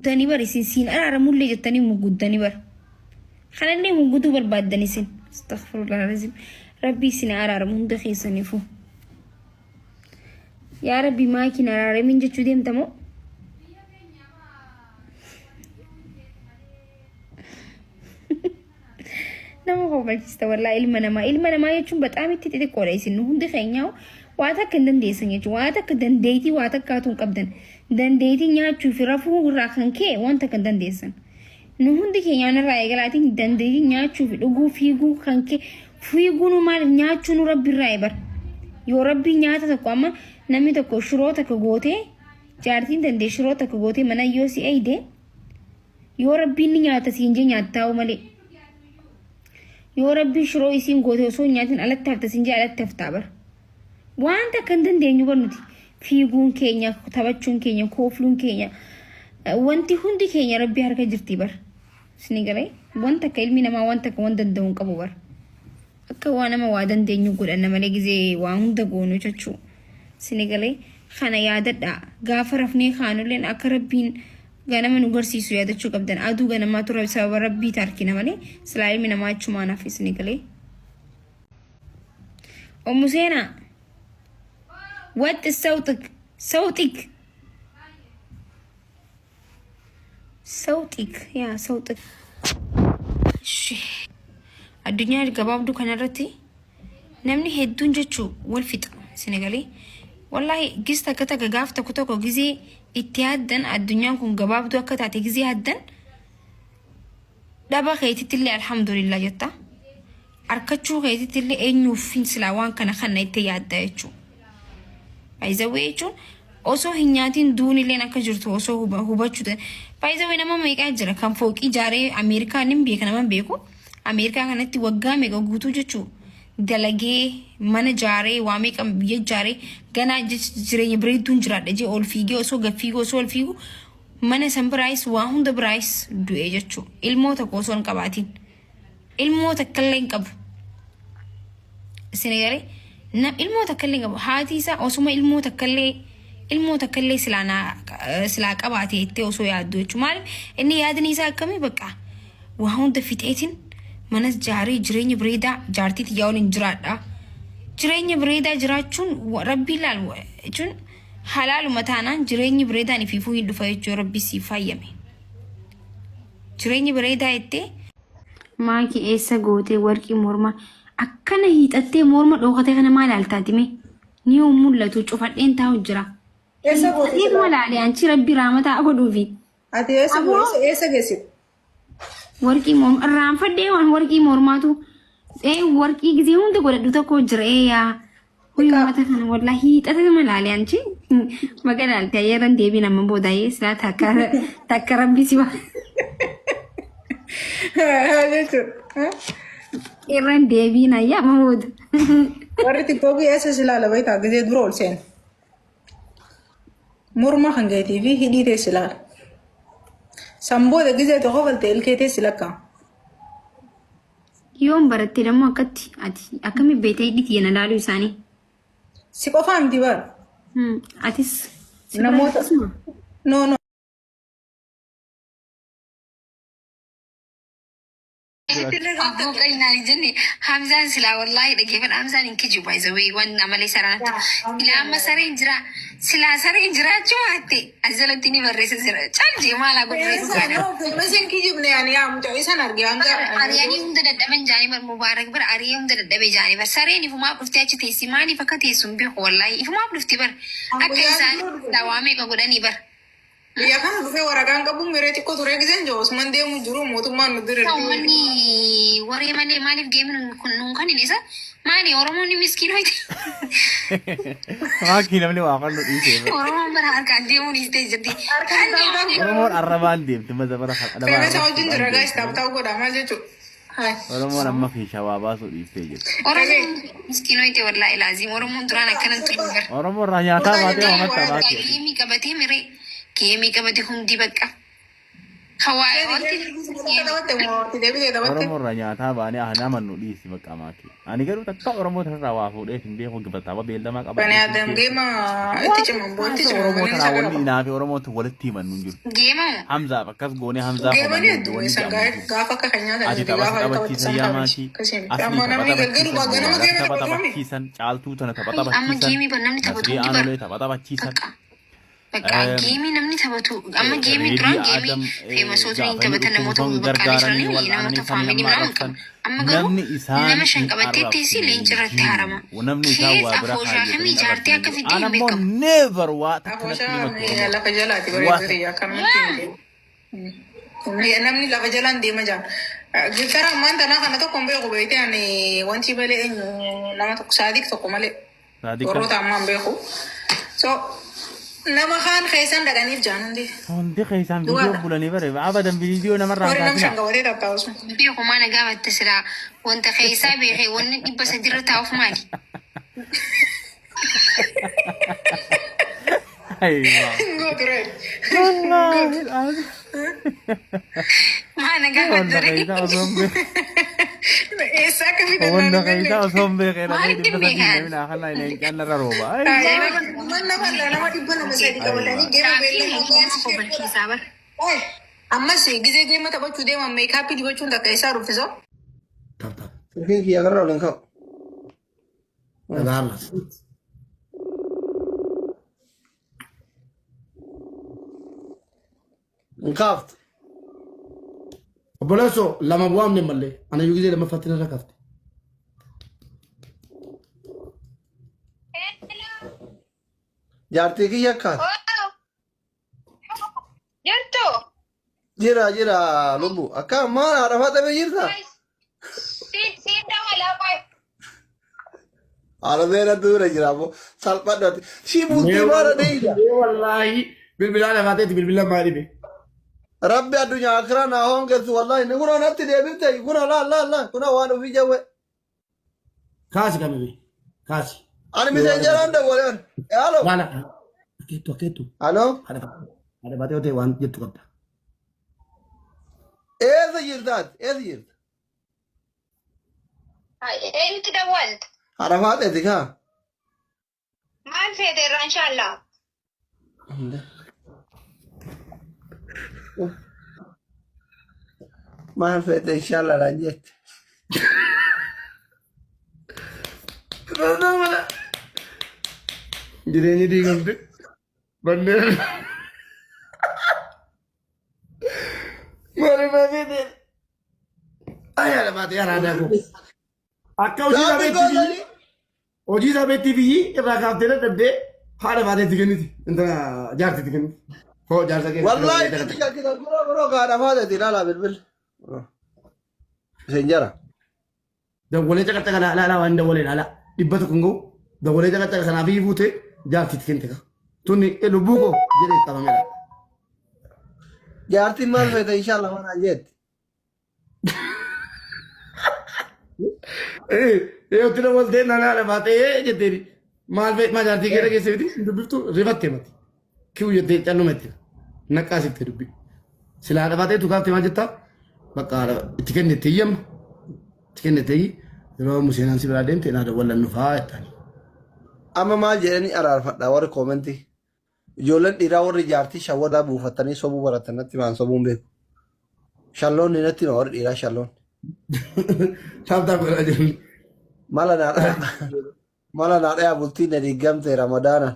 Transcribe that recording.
Guddanii bar isin siin araaramullee jettanii mugguddanii bar. Kanallee muggutuu barbaaddan isin. Astaghfirullah alazim. Rabbii isin araaramu hunda keessaniifuu. Yaa Rabbi maakiin araaramin jechuu deemta moo? Nama kofalchista wallaa ilma namaa. Ilma namaa jechuun baxaam itti xixiqqoodha isin nu hundi keenyaa waa takka hin dandeessan jechuudha. Waa takka dandeettii waa takkaatu hin qabdan. Dandeettii nyaachuu fi rafuu irraa kan ka'e waan takka hin dandeessan. Nu hundi keenyaa irraa eegalaatiin dandeettii nyaachuu fi dhuguu fiiguu kan ka'e fiiguu nu maal nyaachuu nu rabbi irraa eebar. Yoo rabbi nyaata tokko amma namni tokko shiroo takka gootee jaartiin dandee shiroo takka gootee mana yoo si eeyde Yoo rabbiin ni nyaata siin jee nyaattaa'u malee. Yoo rabbiin shiroo isiin goote osoo hin nyaatin alatti hafta siin jee alatti haftaa bara. Waan takka hin dandeenyu bar nuti. Fiiguun keenya, taphachuun keenya, koofluun keenya, wanti hundi keenya rabbii harka jirti bar. Isin galee wanta akka ilmi namaa wanta akka waan danda'u hin qabu bar. Akka waa nama waa dandeenyu godhanna malee gizee waa hunda goonu jechuu. Isin galee kana yaadadha. Gaafa rafnee kaanulleen akka rabbiin ganama nu garsiisu yaadachuu qabdan. Aduu ganamaatu sababa rabbii taarkina malee silaa ilmi namaa achumaan hafe isin galee. Ummu Seenaa. What is sawtik? Sawtik. Sawtik. Yaa sawtik. Addunyaa gabaabduu kanarratti namni hedduun jechuu wal fixa sinigalee. Wallaahi gis takka takka gaaf tokko tokko gizee itti yaaddan addunyaan kun gabaabduu akka taate gizee yaaddan dhaba keetitti illee alhamdulillah jetta. Arkachuu keetitti illee eenyuuf silaa waan kana kanna itti yaadda jechuudha. Baay'izawwee jechuun osoo hin nyaatiin duun illeen akka jirtu osoo hubachuu baay'izawwee nama meeqaa jira kan fooqii ijaaree Ameerikaa nin beeka nama beeku Ameerikaa kanatti waggaa meeqa guutuu jechuu dalagee mana jaaree waa meeqa biyya jaaree ganaa jireenya bareedduun jiraadha jee ol fiigee osoo gad fiiguu osoo ol fiigu mana san biraayis waa hunda biraayis du'e jechuu ilmoo tokko osoo hin qabaatiin. Ilmoo takka illee hin qabu. Isin galee ilmoo takka illee hin qabu. Haati isaa osuma ilmoo takka illee ilmoo takka illee silaa naa silaa qabaate jettee osoo yaaddu jechuudha. Maaliif inni yaadni isaa akkamii bakka waa hunda fixeetiin manas jaaree jireenya bareedaa jaartii tiyyaa waliin jiraadha. Jireenya bareedaa jiraachuun rabbii laal jechuun halaaluma taanaan jireenyi bareedaan ifiifuu hin dhufa jechuudha rabbii siif faayyame. Jireenyi bareedaa jettee Maaki eessa gootee warqii mormaa akkana hiixattee morma dhookatee kana maal ilaaltaati mee? Ni hin mul'atu cufadheen taa'u jira. Eessa goote Hiixadhee silaa? laale anchi rabbi raamataa godhuufi. Ati eessa Aboo eessa eessa geessite? warqii mormaa irraanfadhee waan warqii mormaatu ee warqii gisee hunda godhadhu tokko jira ee yaa. Huy Xiqqaa. uummata kana wallahi hiixatee ma laale anchi baga laalte ayyaran deebiin amma booda ayyee silaa takka takka rabbi si waa Jechuudha. irran deebiin ayyaa amma booda. Warri tiktookii eessa si ilaala beektaa gisee dura ol seena. Morma kan keetii fi hidhii teessi ilaala. San booda gisee tokko galte ilkee teessi lakkaa. Yoom baratte dammoo akkatti ati akkami beekta hidhi tiyya na laaluu isaanii? Si qofaa miti bara. Atis si bira Namoota akkasuma. no no. Abboo qaynaan hin jenne Hamzaan silaa wallaahi dhageeffadha Hamzaan hin kijibu by the way waan amalee saraan silaa amma sareen jira silaa sareen jiraachuu baatte as jalatti ni barreessa jira cal jee maal haa godhu Eessa no isin kijibne ani yaa mucaa isan arge hanga Ari'anii hunda dadhaban jaanii bar Mubaarak bar ari'ee hunda dadhabe jaanii bar sareen ifumaaf dhuftee achi teessi maaliif akka teessu hin beeku wallaahi ifumaaf dhufti bar akka guyyaa isaan dura dhufe. dawaa meeqa godhanii bar. Biyya kana dhufee waraqaan qabu miree xiqqoo turee giseen jiru osuman deemu jiru mootummaan nu dura Uummanni waree malee maaliif geemi kun nuun kan hin isa maali Oromoon miskiin hoyte Maakii namni waa kan nu dhiisee. Oromoon bara harkaan deemuun dhiistee jirti. Oromoon arrabaan deemti maza bara kana. Feena isaa wajjin jira gaayis taaptaa godha maal jechuudha. Hayi. Oromoon amma kiishaa waa baasuu dhiistee jirti. Oromoon miskiin hoyte wallaahi laaziim Oromoon duraan akkanan ture bara. Oromoon irraa nyaataa baatee waa matta baasii. Geemii qabatee miree geemii qabate hundi bakka. Hawaii wanti Taphatte moo itti deebitee taphatte? Oromoo irraa nyaataa baanee ah nama nu dhiisi bakka maaki. Ani garuu takka Oromoo tanarraa waa fuudhee hin beeku gibataaba beellamaa qaba. Bani Adam geema itti ciman boo itti ciman Oromoo wanni tanaa isa wanni qaba. inaa fi Oromootti walitti himannu hin jiru. geemamu. Hamzaaf akkas goonee Hamzaaf Geemanii homannu hedduu wanni isaan jedhamu hin jiru. gaafa akka kan nyaatan Ati nuti tapha gaafa taphachiisan taphachiisan yaa taphati. maakii. Akkasii miti. Asli Amma tapha namni galgalu taphachiisan ganama Mubaarak geema tapha taphatu mami. taphachiisan Caaltuu tana tapha Amma taphachiisan geemii bar namni taphatu Nasrii hundi bar Aanolee tapha taphachiisan. bakka bakka geemii namni taphatu amma geemii Reedii duraan Adam geemii feemasootni gaafa inni taphatan namoota dhukkubu bakka gargaaranii jiranii wal'aananii namoota sanii faamilii amma biraan arrabsan. qabu. Amma garuu Namni isaan nama shan hin qabattee teessi arrabsine leenci hin irratti harama. jiru. Namni isaan Kees waa bira afooshaa kaayyatanii kamii hin jaartii arrabsine akka hin jiru. fiddee Ana hin immoo beekamu. never waa takka natti Afooshaan himatu Oromoon. lafa jalaati Waa bareedduu takka. tiyya akkanumatti hin deemu. Namni lafa jalaan deema jaan. Giftara ammaan tanaa kana tokko hin beeku beekte ani wanti malee eenyu nama tokko saadiq tokko malee Saadiq kam? warroota ammaa hin beeku. So nama kaan keessan dhaqaniif jaan hundi. Hundi keessaan viidiyoo Dhugaadha. bulanii bare abadan viidiyoo namarraa hin Warri nam kaasinaa. shan qabatee tattaa'u sun. Beeku maana gaafatte silaa wanta keessaa beekee wanni 300 irra taa'uuf maali? Aywa. Gootu ree. Wallaahi alazim. Maana Wanta gaafatte ree? keessaa osoo hin beekin. Eessa akka fidan naan Wanta hin galle. keessaa osoo hin beekin dhaqee Maalitti 300 beekan? namni naa kana leencaan narra rooba. Aywa. Nama nama 200 3 qabatanii Aywa. geema Gaaffii beellama nama kofalchiisaa bara. Ammas gizee geema taphachuu deeman meekaappii dibachuun takka isaa ruffisoo. Tap tap. Silkiin kiyya garra ol hin ka'u. Dhagaama. Hin kaaftu. Obboleessoo lama bu'aamne mallee ana iyyuu gizee lammaffaatti narra kaafte. Jaartii kiyya akkaati. Jirtu? Jira jira lubbu. Akka maal haadha faxame jirta? Siin dabalaa qoy. Haadha seera dura jira ammoo salphadhati. Shii bultii maara deeyda. Mee wallaahi bilbilaa lafaateeti bilbila maa dhibe. Rabbi addunyaa akiraa naa hongessu wallaahi ni kunoo natti deebifte kunoo laal laal laal kunoo waan ofii jawwe. Kaasi kamime kaasi. Ani miseenjaraan dawwale ani. Halo. Laala akkeettu akkeettu Halo. haadha haadha baatee yoo ta'e waan jettu qabda. Eessa jirtaati? Eessa jirta? Eenyutti dawwalta? Haadha faaxeeti kaa. Maal feete irraa inshaallah? Maal feete inshallah naan jette. Jireenyi diigamte. Manneen. Maal irraa feete? Ay haadha baatee araadaa koo. Akka hojii Gaaffii dhabeetti biyyi gootanii. hojii dhabeetti biyyi irraa kaaftee dadhabdee haadha baateetti kenniti. Intala jaartitti kenniti. Hoo jaarsa kee. Wallaahi natti shakkitan kunoo kunoo haadha faaxeeti ilaalaa bilbil. Isin jara. Dawwalee caqacaqa laalaa laalaa waan dawwalee laalaa 100 hin ga'u. Dawwalee caqacaqa sanaaf iyyuu fuutee jaartitti kennite ka. Tunni lubbuu koo jedhee qabameera. Jaartiin maal feete inshallah waan jetti. Yoo dawwaltee naan haadha baatee jetteeni. Maal feet maa jaartii kee dhageesse miti hin dubbiftu rifatte mati. Kiwu jettee calluma itti naqaa sitte dubbi. Sila haadha baatee tukaaftee maal jettaa? Bakka haadha itti kennite iyyamma. Itti kennite iyyi yeroo museenaan si biraa deemte naa dawwallan dhufaa jettaani. Amma maal jedhanii araarfadha warri koomentii. Ijoolleen dhiiraa warri jaartii shawwadaa buufatanii sobuu baratan natti maan sobuun beeku. Shalloonni natti hima warri dhiiraa shalloonni. Taap taap godhaa jiran. Mala naa dhayaa mala naa dhayaa bultiin na diigamte ramadaana.